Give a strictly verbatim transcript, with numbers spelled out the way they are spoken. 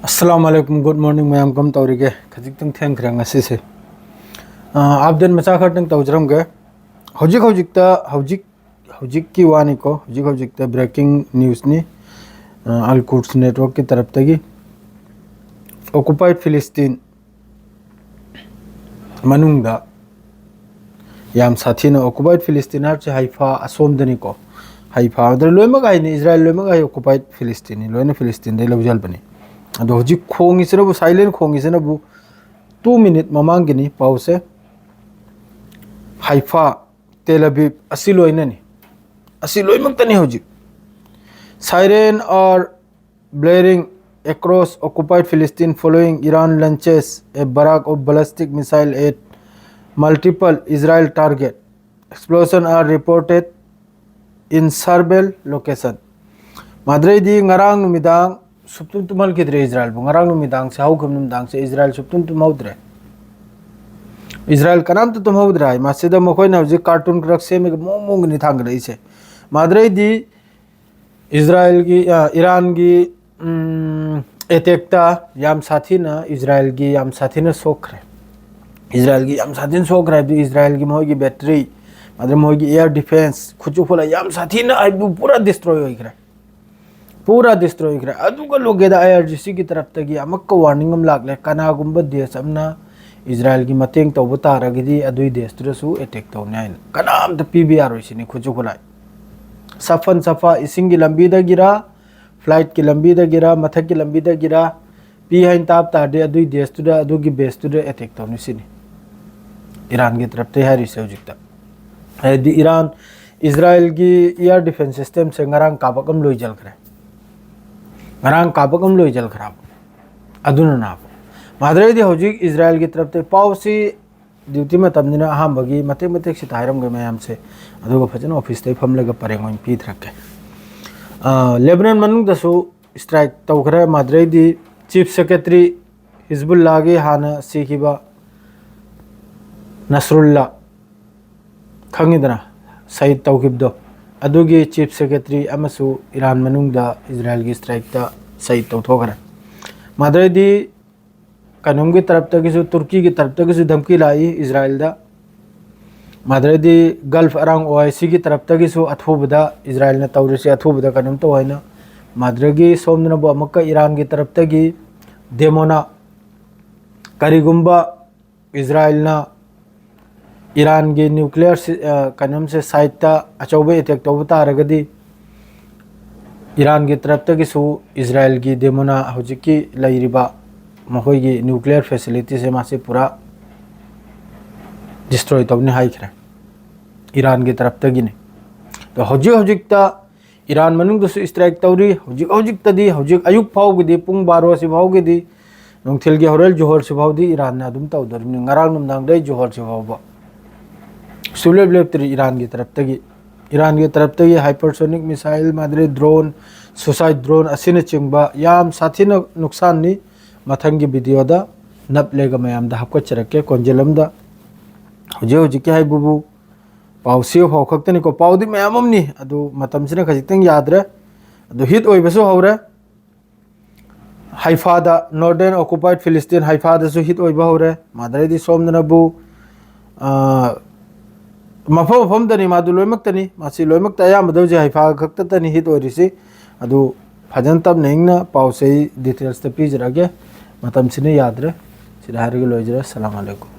ꯑꯁꯂꯥꯝ ꯑꯂꯩꯀꯨꯝ, good morning ꯃꯌꯥꯝ, ꯀꯝ ꯇꯧꯔꯤꯒꯦ? ꯈꯖꯤꯛꯇꯪ ꯊꯦꯡꯈ꯭ꯔꯦ ꯉꯁꯤꯁꯦ꯫ ꯑꯞꯗꯦꯠ ꯃꯆꯥ ꯈꯔꯇꯪ ꯇꯧꯖꯔꯝꯒꯦ꯫ ꯍꯧꯖꯤꯛ ꯍꯧꯖꯤꯛꯇ ꯍꯧꯖꯤꯛ ꯍꯧꯖꯤꯛꯀꯤ ꯋꯥꯅꯤꯀꯣ, ꯍꯧꯖꯤꯛ ꯍꯧꯖꯤꯛꯇ ꯕ꯭ꯔꯦꯀꯤꯡ ꯅ꯭ꯌꯨꯁꯅꯤ꯫ ꯑꯜ ꯀꯨꯗꯁ ꯅꯦꯠꯋꯔꯛꯀꯤ ꯇꯔꯞꯇꯒꯤ ꯑꯣꯀꯨꯄꯥꯏꯠ ꯐꯤꯂꯤꯁꯇꯤꯟ ꯃꯅꯨꯡꯗ ꯌꯥꯝ ꯁꯥꯊꯤꯅ ꯑꯣꯀꯨꯄꯥꯏꯠ ꯐꯤꯂꯤꯁꯇꯤꯟ ꯍꯥꯏꯕꯁꯦ ꯍꯩꯐꯥ ꯑꯁꯣꯝꯗꯅꯤꯀꯣ꯫ ꯍꯩꯐꯥ ꯑꯗꯨ ꯂꯣꯏꯅꯃꯛ ꯍꯥꯏꯅꯤ, ꯏꯁꯔꯥꯏꯜ ꯂꯣꯏꯅꯃꯛ ꯍꯥꯏ ꯑꯣꯀꯨꯄꯥꯏꯠ ꯐꯤꯂꯤꯁꯇꯤꯟꯅꯤ, ꯂꯣꯏꯅ ꯐꯤꯂꯤꯁꯇꯤꯟꯗꯩ ꯂꯧꯖꯕꯅꯤ꯫ ꯑꯗꯣ ꯍꯧꯖꯤꯛ ꯈꯣꯡꯉꯤꯁꯤꯅꯕꯨ, ꯁꯥꯏꯂꯦꯟ ꯈꯣꯡꯉꯤꯁꯤꯅꯕꯨ ꯇꯨ ꯃꯤꯅꯤꯠ ꯃꯃꯥꯡꯒꯤꯅꯤ ꯄꯥꯎꯁꯦ꯫ ꯍꯩꯐꯥ, ꯇꯦꯂꯕꯤꯞ ꯑꯁꯤ ꯂꯣꯏꯅꯅꯤ, ꯑꯁꯤ ꯂꯣꯏꯅꯃꯛꯇꯅꯤ ꯍꯧꯖꯤꯛ꯫ Siren are blaring across occupied Philistine following Iran launches a barrage of ballistic missile at multiple Israel target. Explosion are reported in several location. ꯃꯗꯨꯗꯩꯗꯤ ꯉꯔꯥꯡ ꯅꯨꯃꯤꯗꯥꯡ ꯁꯨꯞꯇꯨꯝ ꯇꯨꯝꯍꯟꯈꯤꯗ꯭ꯔꯦ ꯏꯁꯔꯥꯏꯜꯕꯨ꯫ ꯉꯔꯥꯡ ꯅꯨꯃꯤꯗꯥꯡꯁꯦ ꯍꯧꯈꯤꯕ ꯅꯨꯃꯤꯗꯥꯡꯁꯦ ꯏꯁꯔꯥꯏꯜ ꯁꯨꯞꯇꯨꯝ ꯇꯨꯝꯍꯧꯗ꯭ꯔꯦ꯫ ꯏꯁꯔꯥꯏꯜ ꯀꯅꯥꯝꯇ ꯇꯨꯝꯍꯧꯗ꯭ꯔꯦ ꯍꯥꯏ꯫ ꯃꯁꯤꯗ ꯃꯈꯣꯏꯅ ꯍꯧꯖꯤꯛ ꯀꯥꯔꯇꯨꯟ ꯈꯔ ꯁꯦꯝꯃꯒ ꯃꯑꯣꯡ ꯃꯑꯣꯡꯒꯅꯤ ꯊꯥꯡꯒꯠꯂꯛꯏꯁꯦ꯫ ꯃꯗꯨꯗꯩꯗꯤ ꯏꯁꯔꯥꯏꯜꯒꯤ, ꯑ, ꯏꯔꯥꯟꯒꯤ, ꯎꯝ, ꯑꯦꯇꯦꯛꯇ ꯌꯥꯝ ꯁꯥꯊꯤꯅ, ꯏꯁꯔꯥꯏꯜꯒꯤ ꯌꯥꯝ ꯁꯥꯊꯤꯅ ꯁꯣꯛꯈ꯭ꯔꯦ꯫ ꯏꯁꯔꯥꯏꯜꯒꯤ ꯌꯥꯝ ꯁꯥꯊꯤꯅ ꯁꯣꯛꯈ꯭ꯔꯦ ꯍꯥꯏꯕꯗꯤ ꯏꯁꯔꯥꯏꯜꯒꯤ ꯃꯣꯏꯒꯤ ꯕꯦꯇ꯭ꯔꯤ, ꯑꯗꯩ ꯃꯣꯏꯒꯤ ꯑꯦꯌꯔ ꯗꯤꯐꯦꯟꯁ, ꯈꯨꯠꯁꯨ ꯈꯨꯠꯂꯥꯏ ꯌꯥꯝ ꯁꯥꯊꯤꯅ ꯍꯥꯏꯕꯗꯤ ꯄꯨꯔꯥ ꯗꯤꯁꯇ꯭ꯔꯣꯏ ꯑꯣꯏꯈ꯭ꯔꯦ꯫ ꯄꯨꯔꯥ ꯗꯤꯁꯇ꯭ꯔꯣꯏ ꯑꯣꯏꯈ꯭ꯔꯦ꯫ ꯑꯗꯨꯒ ꯂꯣꯏꯒꯦꯗ ꯑꯥꯏ ꯑꯥꯔ ꯖꯤ ꯁꯤꯒꯤ ꯇꯔꯞꯇꯒꯤ ꯑꯃꯨꯛꯀ ꯋꯥꯔꯅꯤꯡ ꯑꯃ ꯂꯥꯛꯂꯦ, ꯀꯅꯥꯒꯨꯝꯕ ꯗꯦꯁ ꯑꯃꯅ ꯏꯁꯔꯥꯏꯜꯒꯤ ꯃꯇꯦꯡ ꯇꯧꯕ ꯇꯥꯔꯒꯗꯤ ꯑꯗꯨꯏ ꯗꯦꯁꯇꯨꯗꯁꯨ ꯑꯦꯇꯦꯛ ꯇꯧꯅꯤ ꯍꯥꯏꯅ꯫ ꯀꯅꯥꯝꯇ ꯄꯤꯕ ꯌꯥꯔꯣꯏ ꯁꯤꯅꯤ ꯈꯨꯠꯁꯨ ꯈꯨꯠꯂꯥꯏ꯫ ꯁꯐꯟ ꯁꯐꯥ ꯏꯁꯤꯡꯒꯤ ꯂꯝꯕꯤꯗꯒꯤꯔ, ꯐ꯭ꯂꯥꯏꯠꯀꯤ ꯂꯝꯕꯤꯗꯒꯤꯔ, ꯃꯊꯛꯀꯤ ꯂꯝꯕꯤꯗꯒꯤꯔ ꯄꯤ ꯍꯥꯏꯅ ꯇꯥꯕ ꯇꯥꯔꯗꯤ ꯑꯗꯨꯒꯤ ꯗꯦꯁꯇꯨꯗ, ꯑꯗꯨꯒꯤ ꯕꯦꯁꯇꯨꯗ ꯑꯦꯇꯦꯛ ꯇꯧꯅꯤ ꯁꯤꯅꯤ ꯏꯔꯥꯟꯒꯤ ꯇꯔꯞꯇꯒꯤ ꯍꯥꯏꯔꯤꯁꯦ ꯍꯧꯖꯤꯛꯇ꯫ ꯍꯥꯏꯗꯤ ꯏꯔꯥꯟ, ꯏꯁꯔꯥꯏꯜꯒꯤ ꯑꯦꯌꯔ ꯗꯤꯐꯦꯟꯁ ꯁꯤꯁꯇꯦꯝꯁꯦ ꯉꯔꯥꯡ ꯀꯥꯕꯛ ꯑꯃ ꯂꯣꯏꯁꯤꯟꯈ꯭ꯔꯦ꯫ ꯉꯔꯥꯡ ꯀꯥꯕꯛ ꯑꯃ ꯂꯣꯏꯁꯤꯟꯈ꯭ꯔꯕ꯫ ꯑꯗꯨꯅ ꯅꯥꯕ꯫ ꯃꯥꯗ꯭ꯔꯩꯗꯤ ꯍꯧꯖꯤꯛ ꯏꯁꯔꯥꯏꯜꯒꯤ ꯇꯔꯞꯇ ꯄꯥꯎꯁꯤ ꯗ꯭ꯌꯨꯇꯤ ꯃꯇꯝꯅꯤꯅ ꯑꯍꯥꯟꯕꯒꯤ ꯃꯇꯦꯛ ꯃꯇꯦꯛ ꯁꯤꯇ ꯍꯥꯏꯔꯝꯒꯦ ꯃꯌꯥꯝꯁꯦ, ꯑꯗꯨꯒ ꯐꯖꯅ ꯑꯣꯐꯤꯁꯇꯩ ꯐꯝꯂꯒ ꯄꯔꯦꯡ ꯑꯣꯏꯅ ꯄꯤꯊꯔꯛꯀꯦ꯫ ꯑ, ꯂꯦꯕꯅꯟ ꯃꯅꯨꯡꯗꯁꯨ ꯁ꯭ꯇ꯭ꯔꯥꯏꯛ ꯇꯧꯈ꯭ꯔꯦ꯫ ꯃꯥꯗ꯭ꯔꯩꯗꯤ ꯆꯤꯐ ꯁꯦꯀ꯭ꯔꯦꯇꯔꯤ ꯍꯤꯖꯕꯨꯜꯂꯥꯒꯤ ꯍꯥꯟꯅ ꯁꯤꯈꯤꯕ ꯅꯁꯔꯨꯜꯂꯥ, ꯈꯪꯉꯤꯗꯅ, ꯁꯍꯤꯗ ꯇꯧꯈꯤꯕꯗꯣ, ꯑꯗꯨꯒꯤ ꯆꯤꯐ ꯁꯦꯀ꯭ꯔꯦꯇꯔꯤ ꯑꯃꯁꯨ ꯏꯔꯥꯟ ꯃꯅꯨꯡꯗ ꯏꯁꯔꯥꯏꯜꯒꯤ ꯁ꯭ꯇ꯭ꯔꯥꯏꯛꯇ ꯁꯍꯤꯗ ꯇꯧꯊꯣꯛꯈ꯭ꯔꯦ꯫ ꯃꯥꯗ꯭ꯔꯩꯗꯤ ꯀꯩꯅꯣꯝꯒꯤ ꯇꯔꯞꯇꯒꯤꯁꯨ, ꯇꯨꯔꯀꯤꯒꯤ ꯇꯔꯞꯇꯒꯤꯁꯨ ꯙꯝꯀꯤ ꯂꯥꯛꯏ ꯏꯖꯔꯥꯏꯜꯗ꯫ ꯃꯥꯗ꯭ꯔꯩꯗꯤ ꯒꯜꯐ ꯑꯔꯥꯡ ꯑꯣ ꯑꯥꯏ ꯁꯤꯒꯤ ꯇꯔꯞꯇꯒꯤꯁꯨ ꯑꯊꯨꯕꯗ ꯏꯖꯔꯥꯏꯜꯅ ꯇꯧꯔꯤꯁꯦ ꯑꯊꯨꯕꯗ ꯀꯩꯅꯣꯝ ꯇꯧ ꯍꯥꯏꯅ꯫ ꯃꯥꯗ꯭ꯔꯩꯒꯤ ꯁꯣꯝꯗꯅꯕꯨ ꯑꯃꯨꯛꯀ ꯏꯔꯥꯟꯒꯤ ꯇꯔꯞꯇꯒꯤ ꯗꯦꯃꯣꯅꯥ, ꯀꯔꯤꯒꯨꯝꯕ ꯏꯖꯔꯥꯏꯜꯅ ꯏꯔꯥꯟꯒꯤ ꯅ꯭ꯌꯨꯀ꯭ꯂꯤꯌꯔ ꯁꯤ-, ꯑ, ꯀꯩꯅꯣꯝꯁꯦ ꯁꯥꯏꯠꯇ ꯑꯆꯧꯕ ꯑꯦꯇꯦꯛ ꯇꯧꯕ ꯇꯥꯔꯒꯗꯤ, ꯏꯔꯥꯟꯒꯤ ꯇꯔꯞꯇꯒꯤꯁꯨ ꯏꯖꯔꯥꯏꯜꯒꯤ ꯗꯦꯃꯣꯅꯥ ꯍꯧꯖꯤꯛꯀꯤ ꯂꯩꯔꯤꯕ ꯃꯈꯣꯏꯒꯤ ꯅ꯭ꯌꯨꯀ꯭ꯂꯤꯌꯔ ꯐꯦꯁꯤꯂꯤꯇꯤꯁꯦ ꯃꯥꯁꯦ ꯄꯨꯔꯥ ꯗꯤꯁꯇ꯭ꯔꯣꯏ ꯇꯧꯅꯤ ꯍꯥꯏꯈ꯭ꯔꯦ, ꯏꯔꯥꯟꯒꯤ ꯇꯔꯞꯇꯒꯤꯅꯤ꯫ ꯑꯗꯣ ꯍꯧꯖꯤꯛ ꯍꯧꯖꯤꯛꯇ ꯏꯔꯥꯟ ꯃꯅꯨꯡꯗꯁꯨ ꯏꯁꯇ꯭ꯔꯥꯏꯛ ꯇꯧꯔꯤ꯫ ꯍꯧꯖꯤꯛ ꯍꯧꯖꯤꯛꯇꯗꯤ, ꯍꯧꯖꯤꯛ ꯑꯌꯨꯛ ꯐꯥꯎꯒꯤꯗꯤ, ꯄꯨꯡ ꯕꯥꯔꯣꯁꯤ ꯐꯥꯎꯒꯤꯗꯤ, ꯅꯨꯡꯊꯤꯜꯒꯤ ꯍꯣꯔꯦꯟ ꯖꯣꯍꯣꯔꯁꯤ ꯐꯥꯎꯗꯤ ꯏꯔꯥꯟꯅ ꯑꯗꯨꯝ ꯇꯧꯗꯣꯔꯤꯕꯅꯤ, ꯉꯔꯥꯡ ꯅꯨꯡꯗꯥꯡꯗꯩ ꯖꯣꯍꯣꯔꯁꯤ ꯐꯥꯎꯕ ꯁꯨꯡꯂꯦꯞ ꯂꯦꯞꯇ꯭ꯔꯤ ꯏꯔꯥꯟꯒꯤ ꯇꯔꯞꯇꯒꯤ꯫ ꯏꯔꯥꯟꯒꯤ ꯇꯔꯞꯇꯒꯤ ꯍꯥꯏꯄꯔꯁꯣꯅꯤꯛ ꯃꯤꯁꯥꯏꯜ, ꯃꯥꯗ꯭ꯔꯦ ꯗ꯭ꯔꯣꯟ, ꯁꯨꯁꯥꯏꯠ ꯗ꯭ꯔꯣꯟ ꯑꯁꯤꯅꯆꯤꯡꯕ ꯌꯥꯝ ꯁꯥꯊꯤꯅ ꯅꯨꯡꯁꯥꯟꯅꯤ꯫ ꯃꯊꯪꯒꯤ ꯚꯤꯗꯤꯑꯣꯗ ꯅꯞꯂꯦꯒ ꯃꯌꯥꯝꯗ ꯍꯥꯞꯀꯠꯆꯔꯛꯀꯦ ꯀꯣꯟꯖꯦꯜ ꯑꯃꯗ꯫ ꯍꯧꯖꯤꯛ ꯍꯧꯖꯤꯛꯀꯤ ꯍꯥꯏꯕꯕꯨ ꯄꯥꯎ ꯁꯤ ꯐꯥꯎ ꯈꯛꯇꯅꯤꯀꯣ, ꯄꯥꯎꯗꯤ ꯃꯌꯥꯝ ꯑꯃꯅꯤ, ꯑꯗꯨ ꯃꯇꯝꯁꯤꯅ ꯈꯖꯤꯛꯇꯪ ꯌꯥꯗ꯭ꯔꯦ꯫ ꯑꯗꯨ ꯍꯤꯠ ꯑꯣꯏꯕꯁꯨ ꯍꯧꯔꯦ꯫ ꯍꯩꯐꯥꯗ, Northern Occupied Philistine ꯍꯩꯐꯥꯗꯁꯨ ꯍꯤꯠ ꯑꯣꯏꯕ ꯍꯧꯔꯦ꯫ ꯃꯥꯗ꯭ꯔꯩꯗꯤ ꯁꯣꯝꯗꯅꯕꯨ, ꯑ, ꯃꯐꯝ ꯃꯐꯝꯗꯅꯤ, ꯃꯥꯗꯨ ꯂꯣꯏꯅꯃꯛꯇꯅꯤ, ꯃꯁꯤ ꯂꯣꯏꯅꯃꯛꯇ ꯑꯌꯥꯝꯕꯗ ꯍꯧꯖꯤꯛ ꯍꯩꯐꯥ ꯈꯛꯇꯗꯅꯤ ꯍꯤꯠ ꯑꯣꯏꯔꯤꯁꯤ꯫ ꯑꯗꯨ ꯐꯖꯅ ꯇꯞꯅ ꯏꯪꯅ ꯄꯥꯎꯁꯦ ꯑꯩ ꯗꯤꯇꯦꯜꯁꯇ ꯄꯤꯖꯔꯛꯑꯒꯦ꯫ ꯃꯇꯝꯁꯤꯅ ꯌꯥꯗ꯭ꯔꯦ꯫ ꯁꯤꯗ ꯍꯥꯏꯔꯒ ꯂꯣꯏꯖꯔꯦ꯫ ꯑꯁꯂꯥꯃꯨ ꯑꯂꯩꯀꯨꯝ꯫